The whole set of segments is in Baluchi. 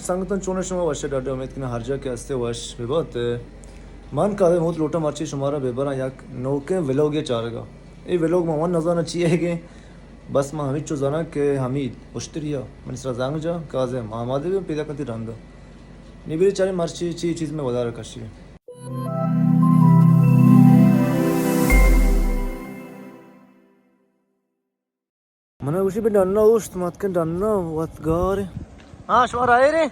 سنگتاں، چون شما؟ وش، ڈاڈا، امید کناں ہر جا کہ ہستے وش ببات۔ من کاظم ہوت لوٹاں مرچی شمارا ببراں یک نوکیں ولوگے چارگا۔ اے ولوگ ما وت نزاناں چی ئیگیں، بس ما ہمیچو زاناں کہ حمید اشتریا منی سرا زنگ جا، کاظم آمادہ بی، پیداک اَنت رندا۔ نی بری چاریں مرچی چی چیز مئے ودار کشی۔ من گوشی بہ ڈنا اوشت، ما اتکیں ڈنا وت گار۔ ہاں، شما راہ رے؟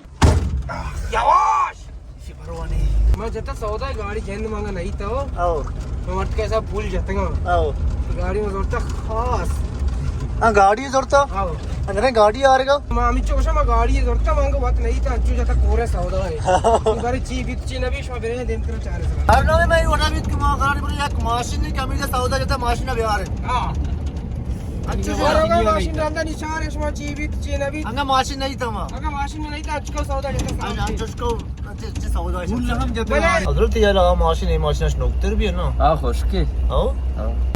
یواش! شی پرواہ نہیں۔ ما جتا سودا گاڑی جند مانگا نہیں تو۔ او۔ ما وقت کیسا پول جتگا۔ او۔ گاڑی ما زورتا خاص۔ ہاں، گاڑی زورتا؟ او۔ اندرے گاڑی آرگا؟ ما ہمیچو گوشا ما گاڑی زورتا، مانگا وقت نہیں تا، انچو جتا کورے سودا ہے۔ بارے چی بیت چی نبی، شما برے دیم کرو چارے سر۔ ہر نوے میں وڑا بیت کہ ما گاڑی پر یک ماشین نہیں کمی جا سودا جتا ماشین بیار۔ ہاں۔ اچھا، ماشین رندا نشان ہے، شما چی بیت، چی نبیت۔ انگا ماشین نہیں تما۔ انگا ماشین نہیں تا، اچکو سودا جتا انگا سامنے۔ اچکو، اچھا، اچھا، سودا جتا۔ حضرت یار، آ ماشین، اے ماشین اش نوکتر بھی ہے نا؟ ہاں، خوشکی۔ ہاں؟ ہاں۔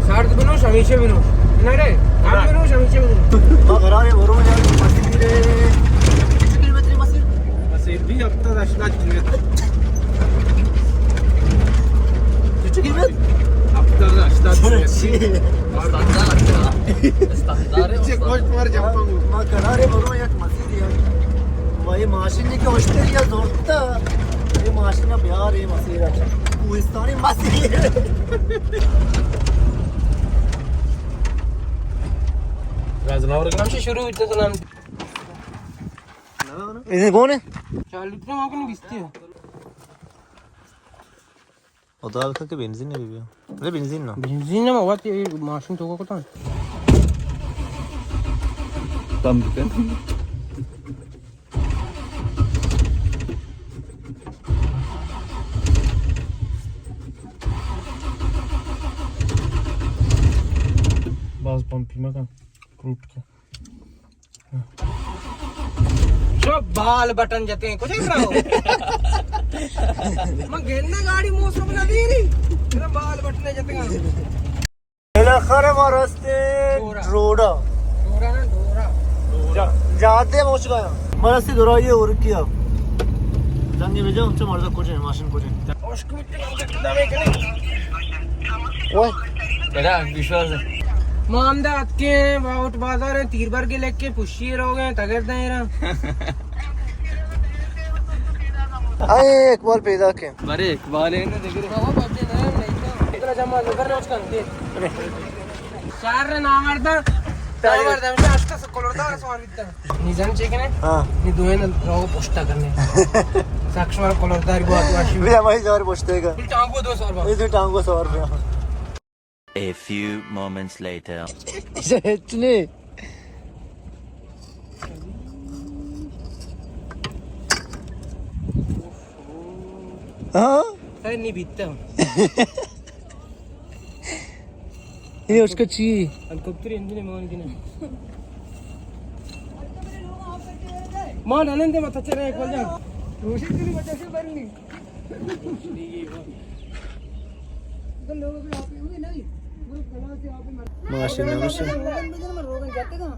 سرد بنوش، ہمیشہ بنوش۔ نہ رے، ہم بنوش، ہمیشہ بنوش۔ ما قرار ہے، برو یار، مسیر ہے۔ کتنے کلومیٹر مسیر؟ مسیر بھی ہفتاد ہشتاد کلومیٹر۔ چچو قیمت؟ ہفتاد ہشتاد۔ استاندار۔ استاندار۔ چه گوشت مار جمپنگو۔ ما قرارے برو یک مسیری۔ و یہ ماشین کہ اشتری یا زورتا۔ یہ ماشین بیار، یہ مسیر اچھا۔ کوہستانی مسیر۔ رازناور گرام سے شروع ہوتا سلام۔ اسے کون ہے؟ چار لیٹر ماں کو نہیں بیستی ہے۔ خدا بکنه که بنزین نبی بیا. نه بنزین نه. بنزین نه، ما وقتی ماشین تو کو کتن. کم بکن. باز پمپی مکن. فروٹ کن. شو بال بٹن جتے ہیں، کجا رہو؟ من گندہ گاڑی موسم نہ دیری، میرا بال بٹنے جتے ہیں۔ بالاخره ما رسته ڈورا۔ ڈورا۔ ڈورا نه، ڈورا۔ جا-، جاده موش گیا۔ ما رسته دورا یہ اور کیا؟ جنگی بجا، چه مرزا کجا، ماشین کجا؟ اوه۔ بیرا، بیشواز۔ ما ہمدا اتکیں، باوٹ بازار ہیں، تیر برگے لکیں، پشی روگ ہیں، تگر دیں را۔ اے اقبال پیدا کے۔ برے اقبال ہے نا، دیکھ رہے۔ اتنا جمع لگر روز کا دے۔ شہر نامردہ، نامردہ، ہمیشہ اشتا سے کلردار سوار۔ نی زن چیکنے؟ ہاں۔ نی دوئے نہ رو پشتا کرنے۔ ساکشوار کلرداری بہت واشی۔ بیا بھائی زور پشتے کا۔ ٹانگو دو سوار بہت۔ اے تو ٹانگو سوار بیا۔ A few moments later. اسے ہچ نہیں۔ ہاں؟ خیر نہیں بیتا۔ یہ اس کا چی؟ ہیلی کاپٹر انجن ہے، مان کے نا۔ مان آنند مت چلے ایک بار جا۔ روشن کی وجہ سے بن نہیں۔ ماشین نمیشه۔ روگن بزن، من روگن جاتے گا۔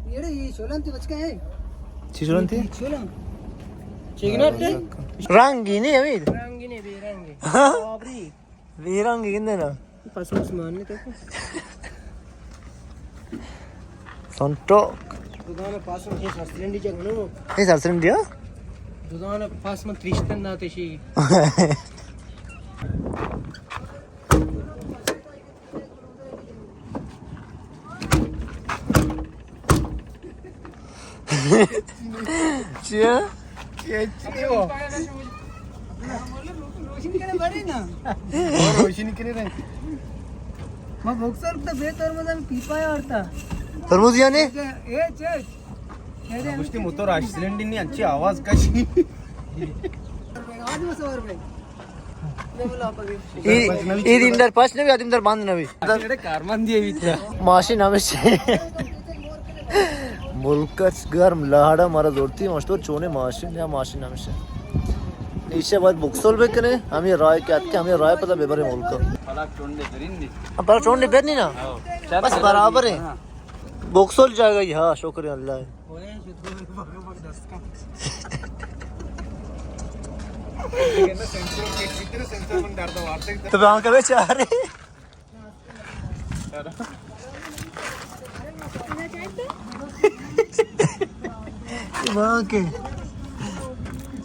یہ رے، یہ چولن تی بچکا ہے۔ چی چولن تی؟ چولن۔ چیگنٹ؟ رنگی نہیں، امید۔ رنگی نہیں، بے رنگی۔ ہاں؟ آبری۔ بیران گندے نا۔ پاس آسمان نے تو۔ سنٹو۔ دکان پاس میں سر سلنڈی جگہ نو۔ اے سر سلنڈی ہاں؟ دکان پاس میں تریشتن نہ تشی۔ چیا؟ روشنی کرے بڑی نا۔ روشنی کرے رہے۔ ما بکسر تو بے ترمز ہم پیپا یارتا۔ ترمز یعنی؟ اے چیز۔ گوشتی موتور آش سلنڈی نہیں، انچی آواز کشی۔ آج میں سوار بھائی۔ اے، اے دیم در پاس نبی، آ دیم در بند نبی۔ اڑے کارمندی ہے بیتا۔ ماشین ہمیشہ۔ ملکچ گرم لہڑا مارا زورتی، مشتور چونے ماشین یا ماشین ہمیشہ۔ ایشا باید بکسول بکنے، ہمیں رائے کہ اتکے، ہمیں رائے پتا ببرے ملکا۔ پلا چونڈے برین دی۔ ہم پلا چونڈے برنی نا؟ ہاں۔ بس برابر ہے۔ ہاں۔ بکسول جائے گا، ہاں، شکر اللہ ہے۔ تو بانک بیچارے۔ بانک۔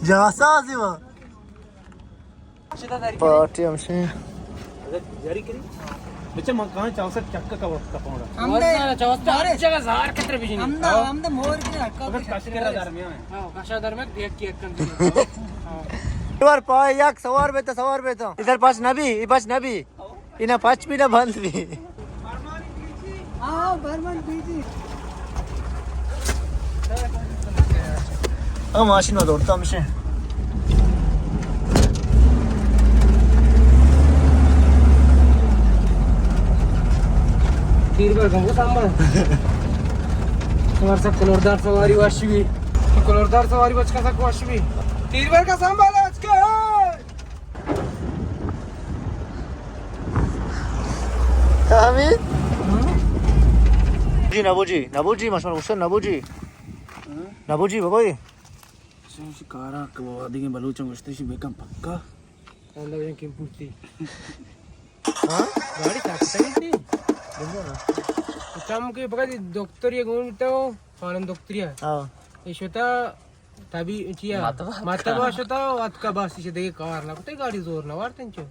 جاسازی وا۔ پارٹی ہمشی۔ بچہ من کہاں چاوسا چکا کا وقت کا پونڈا۔ ہم دے چاوسا جگہ زار کتر بجنی۔ ہم دا، ہم دا مور کی حق۔ فقط کش کرا درمیان ہے۔ ہاں، کشا درمیان دیکھ کے کن۔ ایک بار پائے یک سوار بیتا، سوار بیتا۔ ادھر پاس نبی، یہ پاس نبی۔ اینا پچ بھی نہ بند بھی۔ ہاں، برمن بیجی۔ آ ماشین ءَ دوڑتا ہمشے۔ تیر بر گنگو سامبا۔ تمہار سا کلوردار سواری وش بھی۔ کلوردار سواری بچکا سا وش بھی۔ تیر بر کا سامبا بچکا۔ حمید؟ جی نبو جی، نبو جی، ماشما گوشتن نبو جی۔ نبو جی بابا۔ شمشی کارا کہ بابا دیگه بلوچاں گوشتشی بکن پکا۔ اندر بجن کیم پوتی۔ ہاں؟ گاڑی تاکتا نہیں تھی۔ چم کے بگا دکتر یہ گون تو خانم دکتری ہے۔ ہاں۔ یہ شتا تبی چیا؟ ماتوا ماتوا شتا و اتکا بس ایشی دیگه کار نہ کتے، گاڑی زور نہ وارت انچو۔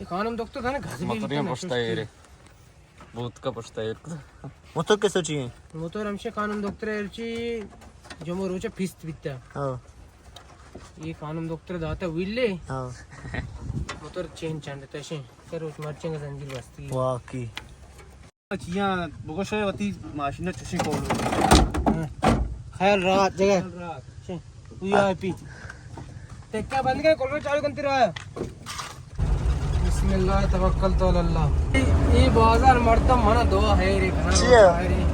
یہ خانم دکتر تھا نا گھس بھی موتریاں بیتا نا پشتا ششتی۔ ایرے۔ بوت کا پشتا ایرے۔ موتر کسو چی ہے؟ موتر ہمشہ خانم دکتر ایرچی جمعہ روچہ پیست بیتا۔ ہاں۔ یہ خانم دکتر داتا ویلے۔ ہاں۔ موتر چین چنڈتا شے۔ سر روچ مرچنگ زنجیر بستی۔ واقعی۔ چیاں بگوش ئے وتی ماشین ءَ چشیں کولو۔ ہاں۔ خیال رات جگہ۔ خیال رات۔ چے؟ وی آئی پی۔ ٹکا بند کر، کولو چالو کنتی رہا۔ بسم اللہ توکلت علی اللہ۔ اے، اے بازار مردم منا دعا ہے رے، گھنا چی ہے؟ ہے رے۔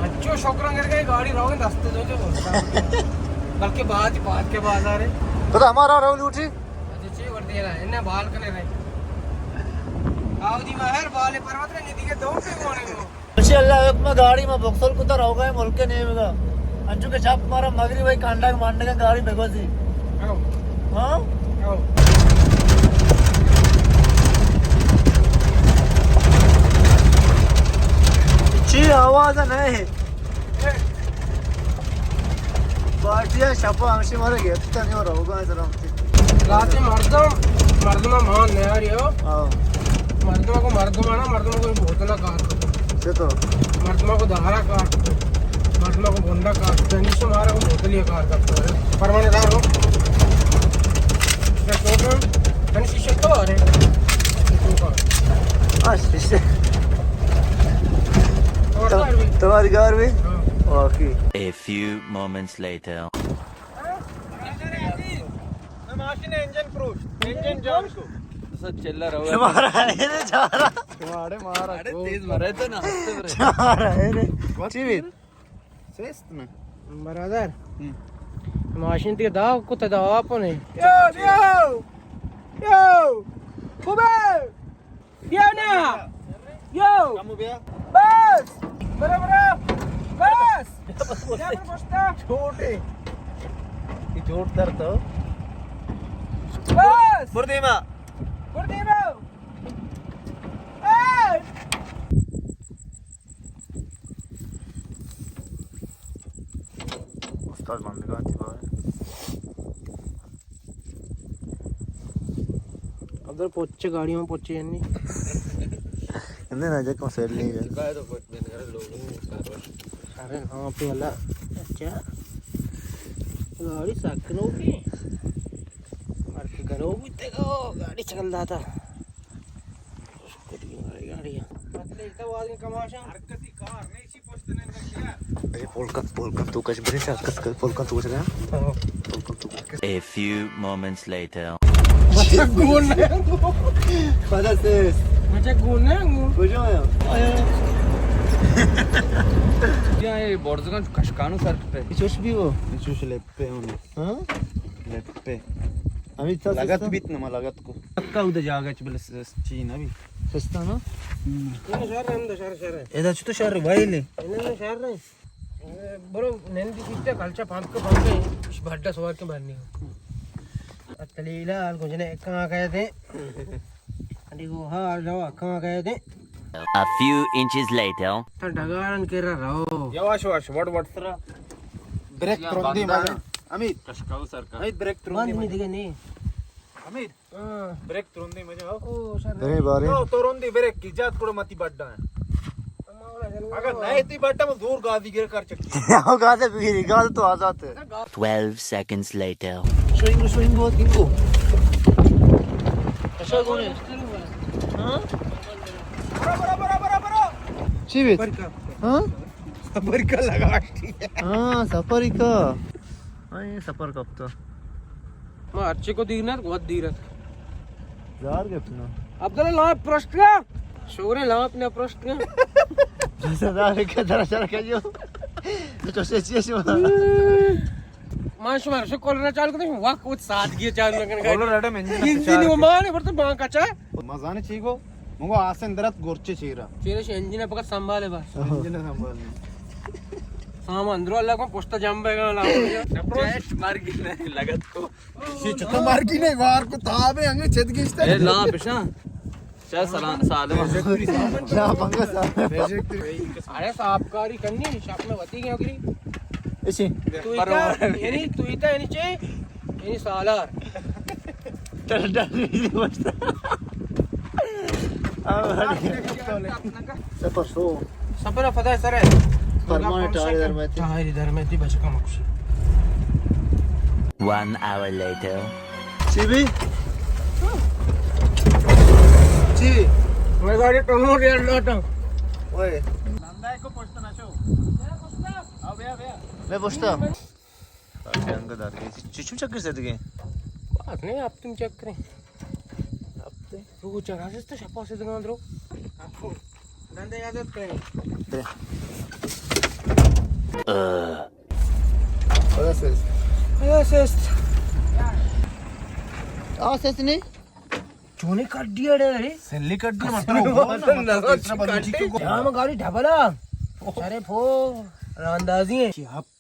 اچھو شکران کر کے گاڑی روگن دست جو جو۔ بلکہ بعد، بعد کے بازار ہے۔ تو ہمارا رو لوٹی؟ اچھا، چی کر دیا نا؟ انہیں بال کنے رہے۔ آو دی مہر بالے پروت رہے، ندی کے دو پہ کونے کو۔ انشاءاللہ حکم گاڑی ما بکسل کتا روگا ہے ملک نیمگا۔ انچو کہ چپ مارا مغرب بھائی کانڈا کے مانڈے کا گاڑی بگوزی۔ آو۔ ہاں؟ آو۔ چی آواز نہیں ہے؟ پارٹیاں شپا ہمشی مارا گپتا نہیں، روگا ہے سلامتی۔ راتے مردم، مردم مان نیاری ہو۔ ہاں۔ مردم کو مردم آنا، مردم کو بوتل کار کرو۔ چطور؟ مردم کو دہارا کار کرو۔ مردم کو بندا کار کرو۔ نیشے مارا کو بوتل یہ کار کرتا ہے۔ پرمانے دار ہو۔ کیا تو کر؟ ہن شیشے تو آ رہے۔ تو کر۔ ہاں، شیشے۔ اور تو، کار بھی۔ تمہاری کار بھی؟ ہاں۔ واقعی۔ A few moments later. ماشین انجن پروش، انجن جان کو۔ سب چلا رہا ہے۔ تمہارا ہے رے چارا۔ تمہارے مارا اڑے کو۔ تیز مارے تو نا، ہنستے برے۔ چارا ہے رے۔ چی بیت؟ سست نا۔ برادر۔ ہم۔ ماشین تی دا کو تے دا اپنے۔ You, you. یو۔ خوبے۔ بیا نا۔ یو۔ کمو بیا۔ بس۔ برو، برو۔ بس۔ بس، بس۔ بیا، برو، بستا۔ چھوٹے۔ یہ چھوٹ در تو۔ بس۔ بردیما۔ بردیما۔ اے۔ استاد بندگان تھی بارے۔ ادھر پوچے گاڑی میں پوچے یعنی۔ اندے نا جا کم سیل نہیں ہے۔ ارے ہاں پہ اللہ۔ اچھا۔ گاڑی سکھ نو کی۔ مر کے گھرو بوتے گو، گاڑی چل داتا۔ گاڑی۔ اے پول کن، پول کن تو کش برے، شاید کس کر، پول کن تو کش رہا۔ پول کن تو کش۔ A few moments later. بچہ گون نہ گو۔ پدا سے۔ بچہ گون نہ گو۔ کجا ہے؟ یا اے برزگان کشکانو سر پہ۔ چوش بھی وہ۔ چوش لے پہ ہوں۔ ہاں؟ لپے۔ ہمیں تو لگت سستا؟ بیت نما لگت کو۔ پکا اودے جاگہ چ بلے س-، س-، چی نہ بی۔ سستا نا؟ ہم۔ اے شہر ہم دا شہر، شہر ہے۔ ادا چتو شہر وائلے؟ اے نہ شہر ہے۔ برو نندی کیتے کلچا پمپ کے پمپ کے، اش بھڈا سوار کے بھرنی ہو۔ اتلیلا گجنے کہاں گئے تھے؟ انی گو ہاں لو کہاں گئے تھے؟ A few inches later. تا ڈگارن کے را رو۔ یواش واش، وڑ وڑ۔ سرا بریک ترندی مانا۔ امیر۔ کشکاو سرکار۔ امیر بریک ترندی بند مانا۔ نہیں دیگه نہیں۔ امیر۔ ہاں۔ بریک ترندی مجھے ہو۔ او، سر۔ درے بارے۔ تو، تو رندی بریک کی جات کڑو متی بڈا ہے۔ اگر نہیں تی بڈا میں زور گازی گر کر چکی۔ او گاز ہے، بگیری، گاز تو آزاد ہے۔ Twelve seconds later. شوئنگ، شوئنگ بہت کنگو۔ اچھا کون ہے؟ ہاں؟ برو، برو، برو، برو، برو۔ چی بیت؟ سفر کا۔ ہاں؟ سفر کا لگا۔ ہاں، سفر کا۔ ہاں، یہ سفر کپتا۔ ما ہرچی کو دیر نہ، وت دیر ات۔ زار گپت نا۔ عبداللہ لاپ پرشت کا۔ شورے لاپ نہ پرشت کا۔ جیسا زار کے در سر کجو۔ تو سے چیز۔ ما شما شو کولر چالو کرتے، وقت وقت سادگی چالو نہ کرنے کا۔ کولر اڈم انجن انجن وہ مان ہے، برتے بانک اچھا۔ مزانے چی کو؟ مگو آسن درت گورچے چیرا۔ چیرش انجن پکا سنبھالے بس۔ انجن سنبھالے۔ سامان اندرو اللہ کو پشتا جام بیگا لا۔ چیش مارگی نہیں لگت کو۔ چی چطور مارگی نہیں، وار کو تابے ہنگے چت گیشتا۔ اے لا پشا۔ چا سلام سالم۔ لا پنگا سالم۔ ارے صاحب کاری کنی شاپ میں وتی گیا کری۔ اسی۔ تو ایتا، یعنی تو ایتا، یعنی چے؟ یعنی سالار۔ ڈر، ڈر نہیں بچتا۔ سفر شو۔ سفر فدا سر ہے۔ فرمان ٹائر در میں تھی۔ ٹائر در میں تھی، بچ کم خوشی۔ One hour later. چی بی؟ چی بی؟ میں گاڑی ٹنور یار لاتا۔ اوئے۔ میں پوچھتا۔ جنگ دار گئی۔ چی چم چکر سے دگے؟ بات نہیں، آپ تم چکر ہیں۔ آپ تے؟ رو چرا سے تو شپا سے دگان درو۔ گندے عادت کریں۔ آ۔ آ سست۔ آ سست۔ آ سست نہیں؟ چونی کڈی اڑے رے؟ سلی کڈی مطلب۔ ہاں، گاڑی ڈبل آ۔ سرے پھو راندازی ہیں۔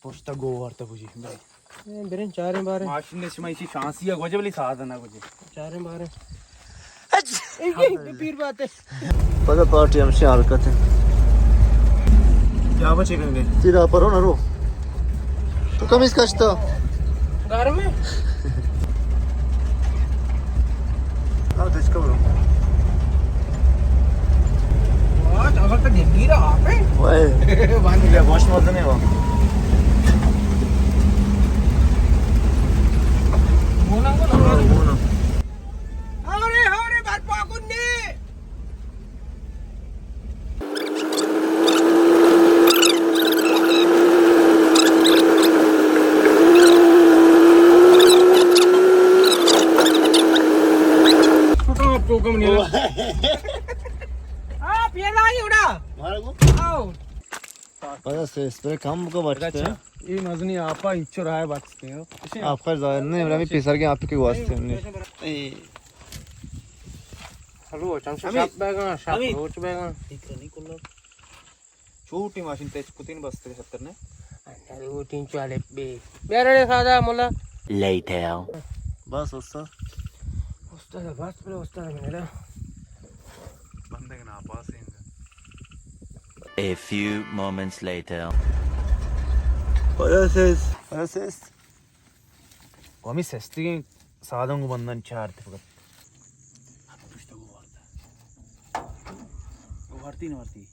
پشتا گو وارتا بوجی۔ اے، بریں چاریں باریں۔ ماشین نے شما ایشی شانسی ہے، گوجے بلی ساز نہ گوجے۔ چاریں باریں۔ اچ! اے، اے، پیر بات ہے۔ پدا پارٹی ہمشی حرکت ہے۔ کیا بچے گنگے؟ تیرا پرو نہ رو۔ تو کمیز کشتا؟ گھر میں۔ ہاں، تو اس کو برو۔ واہ، اگر تو دلگیر آپ ہے۔ وائے۔ باندھ لیا، بہت مزہ نہیں ہوا۔ بونا، بونا، بونا۔ ہاورے، ہاورے، برپا کننے۔ آپ یہ لائی اڑا۔ مارا کو؟ آؤ۔ پدا سے اسپرے کم کو بچتے ہیں۔ اچھا، یہ مزنی آپا انچو رائے بچتے ہیں۔ آپ خیر ظاہر نہیں، ہمیں پیسر کے آپ کے واسطے نہیں۔ اے۔ ہلو، چم شپ بیگا، شپ روچ بیگا۔ فکر نہیں کلو۔ چھوٹی ماشین تیز کتین بس تیرے ستر نے۔ اندر وہ تین چالے بے۔ میرے سادہ مولا۔ Later. بس استاد۔ استاد بس بلے استاد میرا۔ بندے کے نا پاس ہی۔ A few moments later. پدا سیس۔ پدا سیس۔ و ہمے سستگیں ساداں گوں بندان چارت فقط۔ ہمے پشت گوں وارت۔ گوں وارتی نہ وارتی۔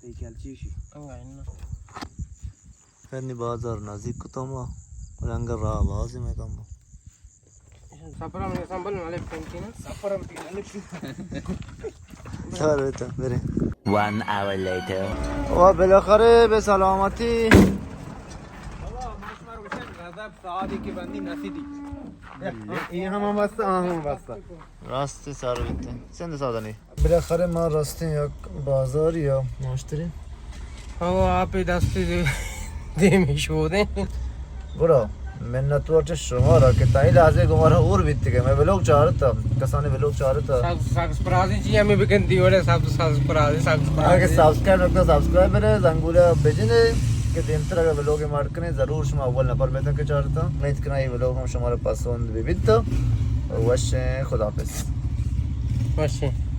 تئی خیال چی شی؟ انگا اناں۔ پھر نی بازار نزیک کتو ما، رنگ راہ بازی میں کم۔ سفر ہم سنبھل نہ لے پینتی نا۔ سفر ہم تین لے۔ سر تو برے۔ One hour later. و بالاخره به سلامتی۔ بابا، ما شما رو گوشتن غضب ساعتی که بندی نسیدی۔ این هم هم بسته، آن هم بسته۔ راستی سر بیتین۔ سند ساده نی۔ بالاخره ما رستیں یک بازاری ءَ ماشتری۔ او آپ دستی دے-، دیمی شودیں۔ گڑا منتوار چہ شما را کہ تاں اے لحظہ گوں مارا ہور بیتگ ئے۔ مئے ویلوگ چارتا، کسانی ویلوگ چارتا۔ سب-، سبسکرائب چی ہمیں بکن دی وڑے سب-، سبسکرائب، سبسکرائب۔ اگہ سبسکرائب نہ کتا، سبسکرائب بنے، زنگولہ بجنے۔ کہ دیمتر اگر ویلوگ ماڑ کنیں، ضرور شما اول نفر بیتا کہ چارتا۔ امید کناں یہ ویلوگ ہم شمارا پسند بی بیتا۔ وشیں، خدا حافظ۔ وشیں۔